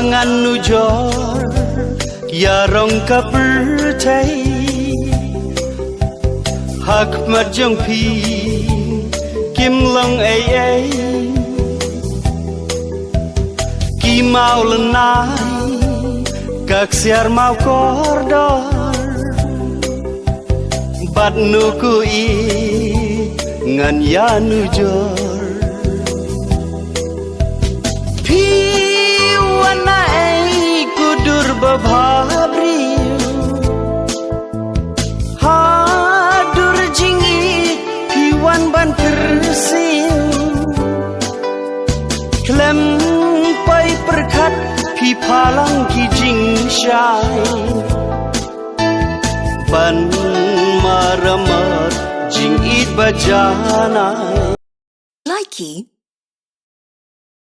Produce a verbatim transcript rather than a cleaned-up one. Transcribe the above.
Ngan nujor ïa rong ka pyrthei, ha khmat jong phi kim long ei ei. Ki maw lynnai, ka ksiar maw kordor, bad nu ko i ngan ïa nujor. Phi wan na ei ko dur babha briew, ha dur jingïeit phi wan ban kyrsiew. Khlem poi pyrkhat phi phalang ki jingshai, ban maramot jingïeit ba janai. Likey